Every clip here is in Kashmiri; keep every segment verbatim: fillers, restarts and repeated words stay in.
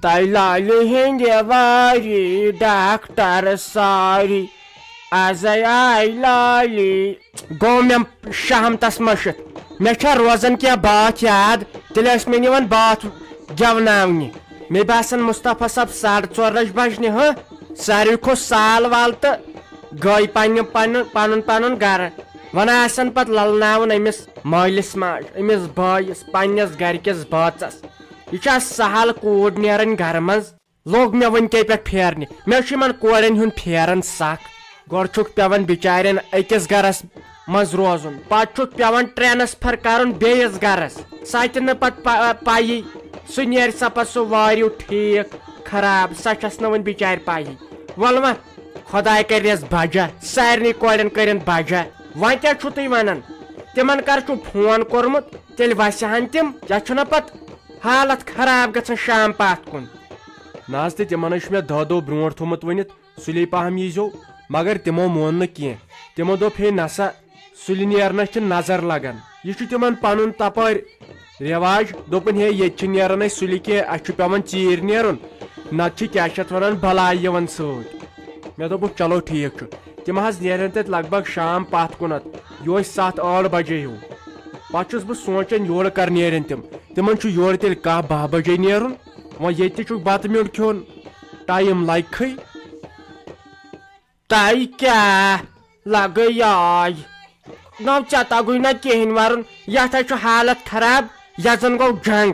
تۄہہِ لالہِ ہٕنٛدِ واری ڈاکٹر ساری، ازے آے لالی۔ گوٚو مےٚ شہمتس مٔشِتھ۔ مےٚ چھا روزان کینٛہہ باتھ یاد؟ تیٚلہِ ٲسۍ مےٚ نِوان باتھ گٮ۪وناونہِ۔ مےٚ باسان مصطفیٰ صٲب ساڑٕ ژور لچھ بجنہِ، ہہ؟ ساروی کھوٚت سال وال تہٕ گٔے پننہِ پنُن، پنُن پنُن گرٕ۔ ونان آسن پتہٕ للناوُن أمِس مٲلِس ماجہِ، أمِس بٲیِس، پننِس گرِکِس بٲژس۔ یہِ چھا سہل کوٗر نیرٕنۍ گرٕ منٛز؟ لوٚگ مےٚ وٕنۍ کے پٮ۪ٹھ پھیرنہِ۔ مےٚ چھُ یِمن کورٮ۪ن ہُنٛد پھیران سکھ۔ گۄڈٕ چھُکھ پٮ۪وان بِچارٮ۪ن أکِس گرس منٛز روزُن، پتہٕ چھُکھ پٮ۪وان transfer کرُن بیٚیِس گرس۔ سۄ تہِ نہٕ پتہٕ پہ-، پَیی، سُہ نیرِ سا پتہٕ سُہ واریُو ٹھیٖک خراب، سۄ چھس نہٕ وٕنہِ بِچارِ پَیی۔ وَلہٕ وۄنۍ، خۄداے کَرنَس بجا، سارنٕے کورٮ۪ن کٔرِن بجا۔ وۄنۍ کیٛاہ چھُو تُہۍ وَنان؟ تِمن کر چھُو فون کوٚرمُت؟ تیٚلہِ وَسہِ ہن تِم، یا چھُنہ پتہٕ حالت خراب گژھان شام پتھ کُن؟ نہ حظ، تہٕ تِمن حظ چھُ مےٚ دہ دۄہ برونٛٹھ تھوٚمُت ؤنِتھ، سُلے پہم ییٖزیو، مگر تِمو مون نہٕ کینٛہہ۔ تِمو دوٚپ، ہے نسا، سُلہِ نیرنس چھِ نظر لگان۔ یہِ چھُ تِمن پنُن تپٲرۍ رٮ۪واج۔ دوٚپُن، ہے، ییٚتہِ چھِ نیران اَسہِ سُلہِ کینٛہہ، اَسہِ چھُ پٮ۪وان ژیٖرۍ نیرُن، نتہٕ چھِ کیٛاہ چھِ اتھ ونان، بلاے یِوان سۭتۍ۔ مےٚ دوٚپُکھ، چلو ٹھیٖک چھُ۔ تِم حظ نیرن تتہِ لگ بگ شام پتھ کُنتھ، یُہے ستھ ٲٹھ بجے ہیوٗ۔ پتہٕ چھُس بہٕ سونٛچان، یورٕ کر نیرن تِم؟ تِمن چھُ یورٕ تیٚلہِ کاہ باہ بجے نیرُن۔ وۄنۍ ییٚتہِ تہِ چھُکھ بتہٕ میوٚنٛڈ کھیوٚن، ٹایم لگہِ کھٕے۔ تۄہہِ کیٛاہ لگٲے یاے؟ نو ژےٚ تگُے نہ کِہیٖنۍ ورُن، یتھ ہا چھُ حالت خراب، یتھ زن گوٚو جنگ۔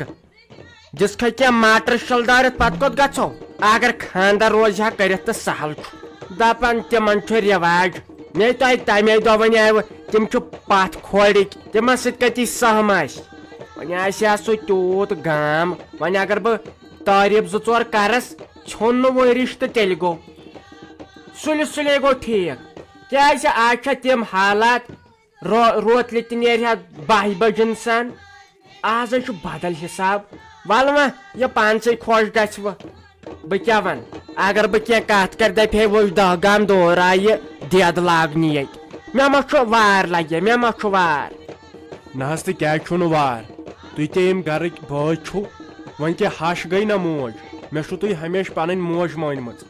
دِژ کھے کینٛہہ ماٹر شلدارتھ، پتہٕ کوٚت گژھو؟ اگر خاندر روزِ ہا کٔرِتھ تہٕ سہل چھُ۔ دپان تِمن چھُ رٮ۪واج۔ مے تۄہہِ تمے دۄہ ونیاوٕ، تِم چھِ پتھ کھورِکۍ، تِمن سۭتۍ کتی سہم آسہِ؟ وۄنۍ آسہِ ہا سُہ تیوٗت گام، وۄنۍ اگر بہٕ تعریٖف زٕ ژور کرس، ژھیوٚن نہٕ وۄنۍ رِشتہٕ، تیٚلہِ گوٚو۔ سُلہِ سُلے گوٚو ٹھیٖک۔ کیٛازِ آز چھےٚ تِم حالات، رو-، روتلہِ تہِ نیرِ ہا باہہِ بجہِ انسان۔ آز ہے چھُ بدل حساب۔ ولہٕ وۄنۍ، یہِ پانسٕے خۄش گژھِ وۄنۍ۔ بہٕ کیٛاہ ونہٕ؟ اگر بہٕ کینٛہہ کتھ کرٕ، دپہِ ہے، وۄنۍ دہ گام دوٗر آیہِ دٮ۪د لاگنہِ ییٚتہِ۔ مےٚ ما چھُ وار لگہِ، مےٚ ما چھُ وار؟ نہ حظ، تہٕ کیٛازِ چھُو نہٕ وار؟ تُہۍ تہِ ییٚمہِ گرٕکۍ بٲژ چھِو۔ وۄنۍ کیٛاہ ہش گٔے نہ موج؟ مےٚ چھُو تُہۍ ہمیشہِ پنٕنۍ موج مٲنمٕژ۔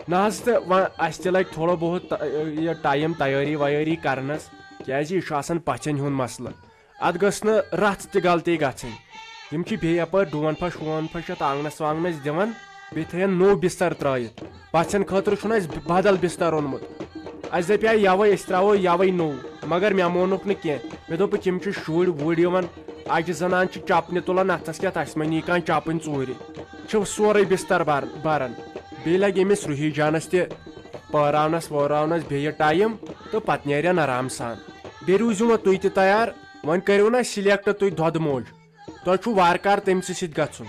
نہ حظ، تہٕ وۄنۍ اسہِ تہِ لگہِ تھوڑا بہت تہ-، یہِ ٹایم تیٲری ویٲری کرنس، کیٛازِ یہِ چھُ آسان پژھٮ۪ن ہُنٛد مسلہٕ۔ اتھ گٔژھ نہٕ رژھ تہِ غلطی گژھٕنۍ۔ یِم چھِ بیٚیہِ یپٲرۍ ڈون پھش وون پھش یتھ آنگنس وانگنس دِوان، بیٚیہِ تھٲیِن نوٚو بستر ترٲیِتھ۔ پژھٮ۪ن خٲطرٕ چھُنہٕ اسہِ بدل بستر اوٚنمُت۔ اسہِ دپیٛاے یوے، أسۍ ترٛاوو یوے نوٚو، مگر مےٚ مونُکھ نہٕ کینٛہہ۔ مےٚ دوٚپُکھ، یِم چھِ شُرۍ وُرۍ یِوان، اجہِ زنان چھِ چپنہِ تُلان اتھس کٮ۪تھ، اسہِ ما نی کانٛہہ چپٕنۍ ژوٗرِ۔ چھِو سورُے بستر بر-، بران۔ بیٚیہِ لگہِ أمِس روحی جانس تہِ پٲراونس وٲراونس بیٚیہِ ٹایم، تہٕ پتہٕ نیرن آرام سان۔ بیٚیہِ روٗزِو وۄنۍ تُہۍ تہِ تیار، وۄنۍ کٔرِو نا select تُہۍ دۄدٕ موج۔ تۄہہِ چھُو وارٕ کارٕ تٔمۍ سٕے سۭتۍ گژھُن۔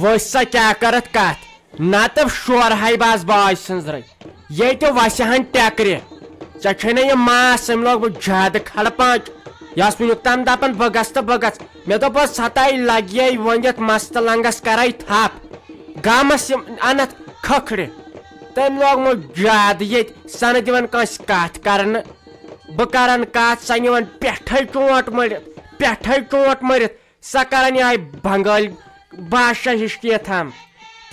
وٕچھ سا کیٛاہ کَرَتھ کَتھ، نَتہٕ شورہَے بہٕ آز باے سٕنٛزرَے۔ ییٚتہِ وَسہِ ہَن ٹٮ۪کرِ۔ ژےٚ چھے نہ یہِ ماس، أمۍ لوگ بہٕ زیادٕ کھڑپانچ۔ یہِ ٲس وٕنیُک تام دَپان، "بہٕ گژھٕ تہٕ بہٕ گژھٕ۔" مےٚ دوٚپ، "بہٕ سَتاے لَگہِ یے ؤنِتھ مَستہٕ لنٛگَس کَرَے تھَپھ۔ گامَس یِم اَنَتھ کھٔکھرِ۔" تٔمۍ لوگمُت زیادٕ ییٚتہِ، سَنہٕ دِوان کٲنٛسہِ کَتھ کَرنہٕ۔ بہٕ کرن کتھ، سۄ نِوان پٮ۪ٹھے چونٹ مٔرِتھ، پٮ۪ٹھے چونٹ مٔرِتھ، سۄ کرن یِہے بنگٲلۍ بادشاہ ہِش کیتھام۔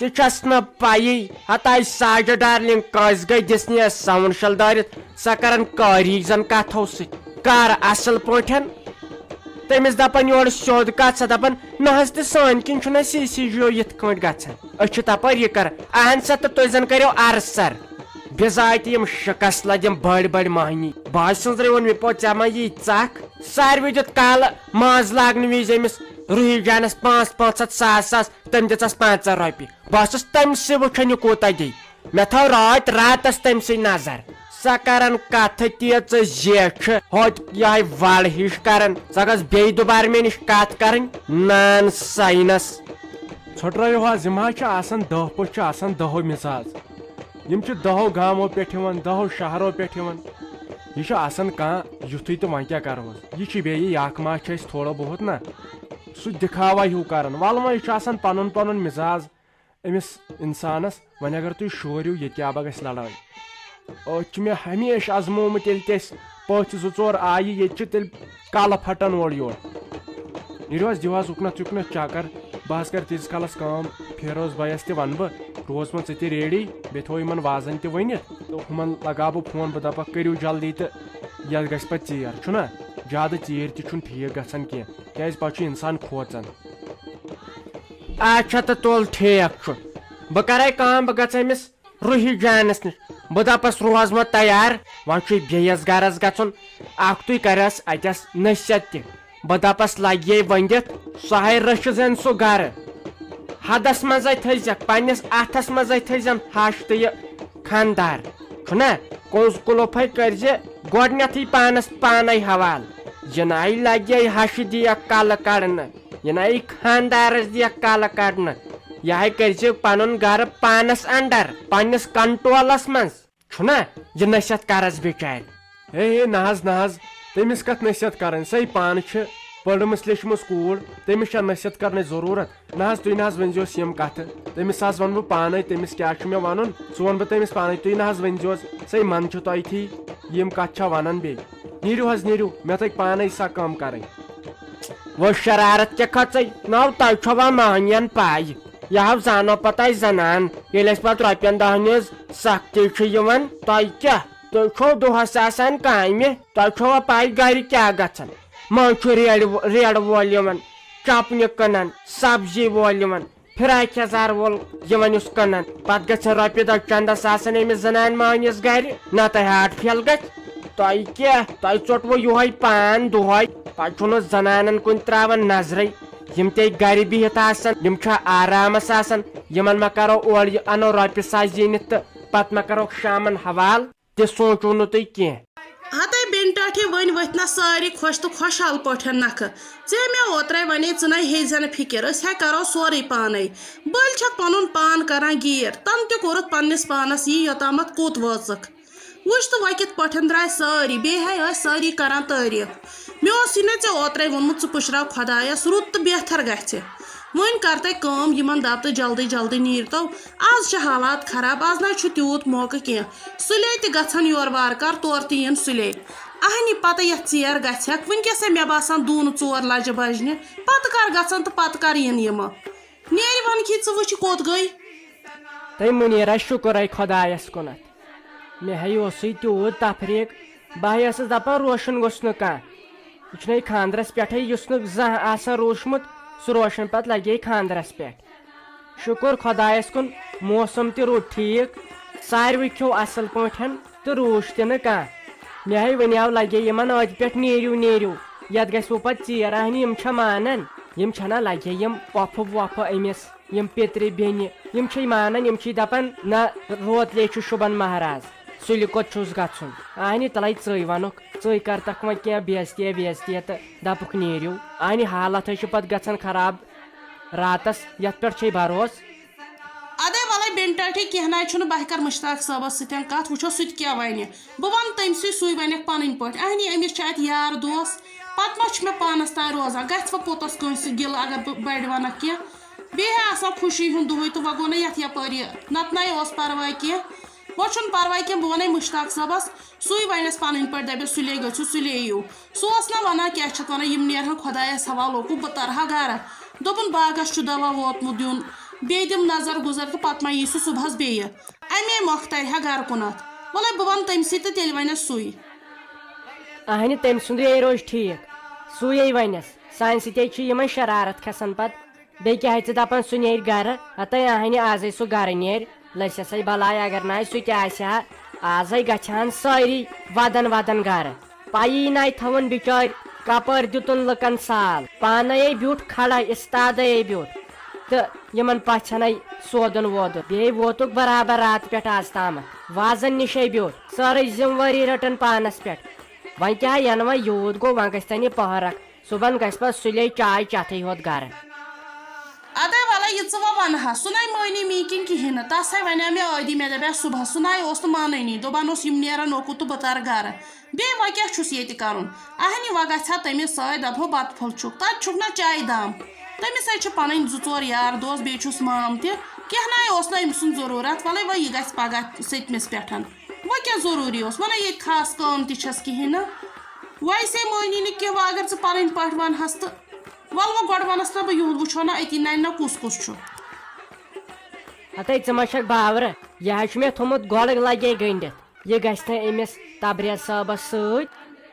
تہِ چھس نہٕ پیی، ہتاے ساجد ڈارلنگ کٲنٛسہِ گٔے دِژنہِ یس ساوُنٛڈ شل دٲرِتھ، سۄ کرن قٲری زن کتھو سۭتۍ۔ کر اصل پٲٹھۍ۔ تٔمِس دپان یورٕ سیوٚد کتھ، سۄ دپان، "نہ حظ، تہٕ سٲنۍ کِنۍ چھُنہٕ اَسہِ سی سی جی او یِتھ کٲٹھۍ گژھان۔ أسۍ چھِ تپٲرۍ یہِ کران۔ اہن سا، تہٕ تُہۍ زن کٔرِو ارسر۔" بِزاتہِ یِم شِکس لدِ، یِم بٔڑۍ بٔڑۍ مٔہنی۔ باسہِ سٕنٛزرِ ووٚن مےٚ، "پوٚت ژےٚ ما یی ژکھ؟" ساروٕے دیُت کالہٕ ماز لاگنہٕ وِزِ أمِس روحی جانس پانٛژھ پانٛژھ ہتھ، ساس ساس، تٔمۍ دِژس پانٛژھ ہتھ رۄپیہِ۔ بہٕ اوسُس تٔمۍ سٕے وٕچھان، یہِ کوٗتاہ دِیہِ۔ مےٚ تھٲو راتھ راتس تٔمۍ سٕے نظر۔ سۄ کرن کتھٕ تیٖژٕ زیچھِ، ہوٚتہِ یِہے وڑ ہِش کرن۔ سۄ گٔژھ بیٚیہِ دُبارٕ مےٚ نِش کتھ کرٕنۍ، نان ساینس۔ ژھۄٹرٲیِو حظ، یِم حظ چھِ آسان دَہ پٔژھۍ، چھِ آسان دَہو مِزاز۔ یِم چھِ دَہو گامو پٮ۪ٹھ یِوان، دَہو شہرو پٮ۪ٹھ یِوان۔ یہِ چھُ آسان کانٛہہ یُتھُے تہٕ وۄنۍ کیٛاہ کَرٕہوس؟ یہِ چھِ بیٚیہِ یہِ اَکھ ما چھِ اَسہِ تھوڑا بہت نہ سُہ دِکھاوا ہیوٗ کَران۔ وَلہٕ وۄنۍ، یہِ چھُ آسان پَنُن پَنُن مِزاز أمِس اِنسانَس۔ وۄنۍ اگر تُہۍ شوٗرِو، ییٚتہِ کیٛاہ بہ گژھِ لڑٲے؟ أتھۍ چھُ مےٚ ہمیشہِ آزمومُت، ییٚلہِ تہِ اَسہِ پٔژھۍ زٕ ژور آیہِ، ییٚتہِ چھِ تیٚلہِ کَلہٕ پھٹان اورٕ یورٕ۔ نیٖرِو حظ، دِیِو حظ اُکنَتھ یُکنَتھ چکر، بہٕ حظ کرٕ تیٖتِس کالس کٲم، فیروز بھایس تہِ ونہٕ بہٕ، روز وۄنۍ ژٕ تہِ ریڈی، بیٚیہِ تھاوو یِمن وازن تہِ ؤنِتھ۔ تہٕ ہُمن لگاو بہٕ فون، بہٕ دپکھ کٔرِو جلدی تہٕ یتھ گژھِ پتہٕ ژیر، چھُنہ؟ زیادٕ ژیٖرۍ تہِ چھُنہٕ ٹھیٖک گژھان کینٛہہ، کیازِ پتہٕ چھُ انسان کھوژان۔ اچھا تہٕ تُل، ٹھیٖک چھُ، بہٕ کرے کٲم، بہٕ گژھٕ أمِس روحی جانس نِش۔ بہٕ دپس، روز وۄنۍ تیار، وۄنۍ چھُے بیٚیِس گرس گژھُن، اکھ تُے کرس اتس نصیحت تہِ۔ بہٕ دپس، لگہِ یے ؤنِتھ، سُہ ہے رٔچھِ زن سُہ گرٕ۔ حدس منٛزے تھٲیزٮ۪کھ، پننِس اتھس منٛزے تھٲیزٮ۪ن ہش تہٕ یہِ خاندار۔ چھُنہ؟ کُنٛز قُلف ہے کٔرزِ گۄڈنیتھٕے پانس پانے حوالہٕ۔ یہِ ناے لگہِ یے ہشہِ دِیکھ کلہٕ کڑنہٕ۔ یہِ نَے خاندارس دِیَکھ کلہٕ کڑنہٕ، یہِ ہے کٔرزِ پنُن گرٕ پانس انڈر، پننِس کنٹرولس منٛز۔ چھُنہ یہِ نصیحت کرس بچارِ؟ ہے ہے، نہ حظ، نہ حظ، تٔمِس کتھ نصیحت کرٕنۍ؟ سۄے پانہٕ چھِ پٔرمٕژ لیچھمٕژ کوٗر، تٔمِس چھا نصیحت کرنٕچ ضروٗرت؟ نہ حظ، تُہۍ نہ حظ ؤنزیوس یِم کتھٕ، تٔمِس حظ ونہٕ بہٕ پانے، تٔمِس کیٛاہ چھُ مےٚ ونُن، سُہ ونہٕ بہٕ تٔمِس پانے، تُہۍ نہ حظ ؤنزیوس، سۄے منٛدچھِ تۄہہِ تھی، یِم کتھٕ چھا ونان بیٚیہِ؟ نیٖرِو حظ، نیٖرِو، مےٚ تھٲے پانے سۄ کٲم کرٕنۍ۔ وۄنۍ شرارت کیٛاہ کھٔژٕے؟ نو تۄہہِ چھوا مہنین پاے؟ یہِ ہاو زانو پتہٕ اسہِ زنان، ییٚلہِ اسہِ پتہٕ رۄپین دہن ہٕنٛز سختی چھِ یِوان، تۄہہِ کیٛاہ؟ تُہۍ چھِو دۄہس آسان کامہِ، تۄہہِ چھوا پاے گرِ کیٛاہ گژھان؟ منٛزٕ چھُ ریڑِ، ریڑٕ وول یِوان، چپنہِ کٕنان، سبزی وول یِوان، فراک یزار وول یِوان یُس کٕنان، پتہٕ گژھِ رۄپیہِ دہ چندس آسان أمِس زنانہِ مٲنِس گرِ، نتہٕ ہارٹ فیل گژھِ۔ تۄہہِ کیٛاہ؟ تۄہہِ ژوٚٹوٕ یُہے پان دۄہے، پتہٕ چھُو نہٕ زنانن کُن تراوان نظرے۔ یِم تے گرِ بِہِتھ آسان، یِم چھا آرامس آسان؟ یِمن ما کرو اورٕ یہِ، انو رۄپیہِ ساس زیٖنِتھ تہٕ پتہٕ ما کرو شامن حوال؟ تہِ سوٗنٛچوٕ نہٕ تُہۍ کینٛہہ۔ ہتے بیٚنہِ ٹاٹھے، وۄنۍ ؤتھۍ نہ سٲری خۄش تہٕ خۄشحال پٲٹھۍ نکھٕ۔ ژےٚ مےٚ اوترے ونے، ژٕ نے ہیزِ نہٕ فکر، أسۍ ہے کرو سورُے پانے۔ بٔلۍ چھکھ پنُن پان کران گیٖر، تن تہِ کوٚرُتھ پننِس پانس یی یوتامتھ کوٚت وٲژٕکھ۔ وٕچھ تہٕ وۄنۍ کِتھ پٲٹھۍ درٛاے سٲری، بیٚیہِ ہے ٲسۍ سٲری کران تعریٖف۔ مےٚ اوس یہِ نہ ژےٚ اوترے ووٚنمُت، ژٕ پُشراو خۄدایس، رُت تہٕ بہتر گژھِ۔ وۄنۍ کر تَے کٲم، یِمن دپ تہٕ جلدی جلدی نیٖرتو۔ از چھِ حالات خراب، از نہ چھُ تیوٗت موقعہٕ کینٛہہ۔ سُلے تہِ گژھن یور وارٕ کار، تورٕ تہِ یِن سُلے۔ اہنہِ پتہٕ یتھ ژیر گژھٮ۪کھ، وٕنکیٚسے مےٚ باسان دوٗنہٕ ژور لجہِ بجنہِ۔ پتہٕ کر گژھن تہٕ پتہٕ کر یِن یِمہٕ؟ نیرِ وَنکھی، ژٕ وٕچھ یہِ کوٚت گٔے؟ تٔمۍ مُنیٖرا، شُکر ہے خۄدایَس کُنَتھ۔ مےٚ ہے اوسُے تیوٗت تفریٖق، بہٕ ہے ٲسٕس دَپان روشَن گوٚژھ نہٕ کانٛہہ۔ یہِ چھُنَے خانٛدرَس پٮ۪ٹھَے، یُس نہٕ زانٛہہ آسان روٗشمُت، سُہ روشَن پَتہٕ لَگے خانٛدرَس پٮ۪ٹھ۔ شُکُر خۄدایَس کُن، موسم تہِ روٗد ٹھیٖک، ساروٕے کھیوٚو اَصٕل پٲٹھۍ۔ تہٕ روٗش تہِ نہٕ کانٛہہ۔ مےٚ ہے ؤنیٛاو لگے یِمن أتھۍ پٮ۪ٹھ، "نیٖرِو، نیٖرِو، یتھ گژھِ وۄنۍ پتہٕ ژیر۔" اہنہِ، یِم چھا مانان؟ یِم چھَنا لگے یِم پۄپھٕ وۄپھٕ أمِس، یِم پیٚترِ بیٚنہِ؟ یِم چھے مانان، یِم چھے دپان، "نہ، روتلے چھُ شُبان مہراز، سُلہِ کوٚت چھُس گژھُن؟" اہنہِ، تلے ژٕے ونُکھ، ژٕے کرتکھ وۄنۍ کینٛہہ بے عزتی وے عزتی تہٕ دپُکھ، "نیٖرِو۔" اہنہِ، حالت ہے چھِ پتہٕ گژھان خراب۔ راتس یتھ پٮ۪ٹھ چھے بھروسہٕ؟ ادے ولے بیٚنہِ ٹاٹھے، کینٛہہ ناے چھُنہٕ، بہٕ کرٕ مشتاق صٲبس سۭتۍ کتھ، وٕچھو سُہ تہِ کیٛاہ ونہِ۔ بہٕ ونہٕ تٔمۍ سٕے، سُے ونٮ۪کھ پنٕنۍ پٲٹھۍ۔ اہنی، أمِس چھِ اتہِ یار دوس، پتہٕ ما چھُ مےٚ پانس تام روزان؟ گژھِ وۄنۍ پوٚتُس کٲنٛسہِ گِلہٕ اگر بہٕ بڑِ ونکھ کینٛہہ؟ بیٚیہِ ہے آسان خوشی ہُنٛد دۄہٕے تہٕ وۄنۍ گوٚو نہٕ یتھ یپٲرۍ یہِ، نتہٕ نَے اوس پرواے کینٛہہ۔ وۄنۍ چھُنہٕ پرواے کینٛہہ، بہٕ ونے مشتاق صٲبس، سُے ونٮ۪س پنٕنۍ پٲٹھۍ، دپٮ۪س، "سُلے گٔژھِو، سُلے یِیِو۔" سُہ اوس نہ ونان، کیٛاہ چھِ اتھ ونان، یِم نیرہن خۄدایس حوالہٕ، اوکُن بہٕ ترہا گرٕ۔ دوٚپُن، "باغس چھُ دوا ووتمُت دیُن، بیٚیہِ دِم نظر گُزر تہٕ پتہٕ ما یی سُہ صُبحس بیٚیہِ۔ امے مۄکھ ترِ ہا گرٕ کُنتھ۔ وَلَے بہٕ وَنہٕ تٔمۍ سٕے تہٕ تیٚلہِ وَنٮ۪س سُے۔" اہنہِ، تٔمۍ سُنٛدُے روز ٹھیٖک، سُے ونٮ۪س۔ سانہِ سۭتے چھِ یِمن شرارت کھسان پتہٕ۔ بیٚیہِ کیٛاہ ژٕ دپان، سُہ نیرِ گرٕ؟ ہتے اہنہِ، ازے سُہ گرٕ نیرِ، لٔسٮ۪سے بلاے، اگر نہٕ سُہ تہِ آسہِ ہا، ازے گژھِ ہن سٲری ودن ودن گرٕ۔ پَیی نَے تھاوُن بِچٲرۍ، کَپٲرۍ دیُتُن لُکَن سال۔ پانَے بیوٗٹھ کھڑا، اِستادَے بیوٗٹھ۔ تہٕ یِمَن پَژھٮ۪نَے سودُن وودُن۔ بیٚیہِ ووتُکھ برابر راتہٕ پٮ۪ٹھ آز تامَتھ۔ وازَن نِشَے بیوٗٹھ۔ سٲرٕے ذِمہٕ وٲری رٔٹٕن پانَس پٮ۪ٹھ۔ وۄنۍ کیٛاہ یَنہٕ وۄنۍ یوٗت گوٚو، وۄنۍ گژھِ تَنہِ پہرَکھ۔ صُبحَن گژھِ پَتہٕ سُلے چاے چٮ۪تھٕے ہوت گرٕ۔ اَدَے وَلَے، یہِ ژٕ وۄنۍ وَنہٕ ہا، سُہ نَے مٲنی میٛٲنۍ کِنۍ کِہیٖنۍ نہٕ۔ تَس ہے وَنیٛاو مےٚ ٲدی، مےٚ دَپیٛاو صُبحَس، سُہ نَے اوس نہٕ مانٲنی، دوٚپان اوس، "یِم نیرَن اوکُن تہٕ بہٕ تَرٕ گرٕ۔" بیٚیہِ وۄنۍ کیٛاہ چھُس ییٚتہِ کَرُن؟ اَہنہِ، وۄنۍ گژھِ ہا تٔمِس سۭتۍ، دَپہو، "بَتہٕ پھوٚل چھُکھ۔" تَتہِ چھُکھ نہ چایہِ دام۔ تٔمِس ہے چھِ پَنٕنۍ زٕ ژور یار دوس، بیٚیہِ چھُس مام تہِ۔ کینٛہہ نَے اوس نہٕ أمۍ سُنٛد ضروٗرت۔ وَلَے وۄنۍ یہِ گژھِ پَگاہ سٔتمِس پٮ۪ٹھ۔ وۄنۍ کیٛاہ ضروٗری اوس؟ وَنَے ییٚتہِ خاص کٲم تہِ چھَس کِہیٖنۍ نہٕ۔ ویسے مٲنی نہٕ کینٛہہ، وۄنۍ اگر ژٕ پَنٕنۍ پٲٹھۍ وَنہَس تہٕ۔ وَلہٕ وۄنۍ گۄڈٕ وَنَس نہ بہٕ یِہُنٛد، وٕچھو نہ أتی نَنہِ نہ کُس کُس چھُ۔ ہتے ژٕ ما چھکھ باورٕ؟ یہِ حظ چھُ مےٚ تھوٚمُت گۄڈٕ لگے گٔنڈِتھ۔ یہِ گژھِ نہٕ أمِس تبریز صٲبس سۭتۍ۔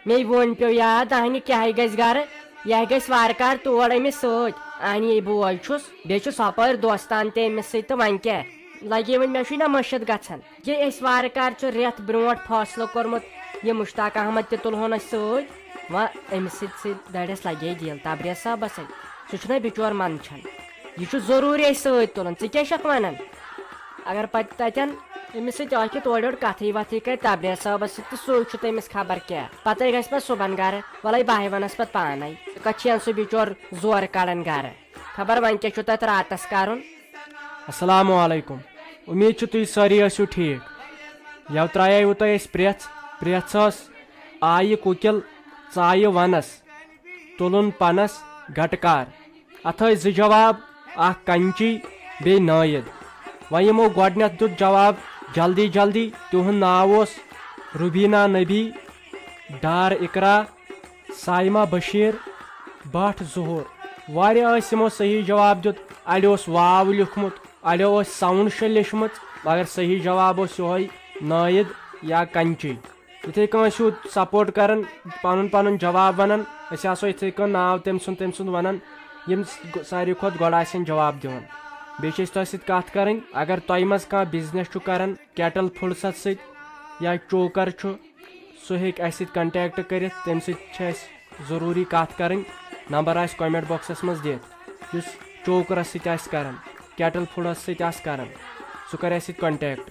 مےٚ ووٚن پیوٚو یاد، اہنہِ کیٛاہ گژھِ گرٕ؟ یہِ گژھِ وارٕ کارٕ تور أمِس سۭتۍ۔ اہنہِ یہِ بوے چھُس، بیٚیہِ چھُس ہۄپٲرۍ دوستان تہِ أمِس سۭتۍ، تہٕ وۄنۍ کیٛاہ؟ لگے وۄنۍ، مےٚ چھُے نہ مٔشِتھ گژھان۔ یہِ أسۍ وارٕ کارٕ چھُ رٮ۪تھ برونٛٹھ فٲصلہٕ کوٚرمُت، یہِ مشتاق احمد تہِ تُلہون أسۍ سۭتۍ۔ وۄنۍ أمِس سۭتۍ سۭتۍ دَرٮ۪س لگے دِل تبریز صٲبس سۭتۍ۔ سُہ چھُنہ بِچور منٛدچھان۔ یہِ چھُ ضروٗری اَسہِ سۭتۍ تُلُن۔ ژٕ کیٛاہ چھَکھ وَنان؟ اگر پَتہٕ تَتٮ۪ن أمِس سۭتۍ اَکھ یہِ تورٕ یورٕ کَتھٕے وَتھٕے کَرِ تبریز صٲبَس سۭتۍ، تہٕ سُے چھُ تٔمِس خبر کیٛاہ۔ پَتَے گژھِ پَتہٕ صُبحن گَرٕ۔ وَلَے بہٕ ہَے وَنَس پَتہٕ پانَے۔ ژٕ کَتھ چھِ یَن سُہ بِچور زورٕ کَڑان گَرٕ؟ خبر وۄنۍ کیٛاہ چھُ تَتھ راتَس کَرُن؟ السلام علیکم۔ امید چھِ تُہۍ سٲری ٲسِو ٹھیٖک۔ یَوٕ ترٛاییوٕ تۄہہِ اَسہِ پرٛٮ۪ژھ۔ پرٛٮ۪ژھ ٲس، آیہِ کُکِل، ژایہِ وَنَس، تُلُن پَنَس گَٹہٕ کار۔ اَتھ ٲسۍ زٕ جواب، اَکھ کَنچی، بیٚیہِ نٲیِد۔ وۄنۍ یِمو گۄڈٕنٮ۪تھ دیُت جواب جلدی جلدی۔ تِہُنٛد ناو اوس روبینا نبی، ڈار اقرا، صائمہ بشیر، بٹ ظہور۔ واریاہ ٲسۍ یِمو صحیح جواب دیُت۔ اَڑیو اوس واو لیوٗکھمُت، اَڑیو ٲسۍ ساوُنٛڈ شےٚ لیچھمٕژ، مگر صحیح جواب اوس یِہوٚے نٲیِد یا کَنچی۔ یِتھَے کٔنۍ ٲسِو سپورٹ کَران، پَنُن پَنُن جواب وَنان۔ أسۍ آسو یِتھَے کٔنۍ ناو تٔمۍ سُنٛد تٔمۍ سُنٛد وَنان، یِم س-، ساروی کھۄتہٕ گۄڈٕ آسن جواب دِوان۔ بیٚیہِ چھِ أسۍ تۄہہِ سۭتۍ کَتھ کَرٕنۍ، اگر تۄہہِ منٛز کانٛہہ بِزنِس چھُ کَران کیٹل فُڈسَس سۭتۍ یا چوکَر چھُ، سُہ ہیٚکہِ اَسہِ سۭتۍ کَنٹیکٹ کٔرِتھ۔ تٔمۍ سۭتۍ چھِ اَسہِ ضروٗری کَتھ کَرٕنۍ۔ نمبر آسہِ کامنٹ باکسَس منٛز دِتھ۔ یُس چوکرَس سۭتۍ آسہِ کَران، کیٹل فُڈَس سۭتۍ آسہِ کَران، سُہ کَرِ اَسہِ سۭتۍ کَنٹیکٹ۔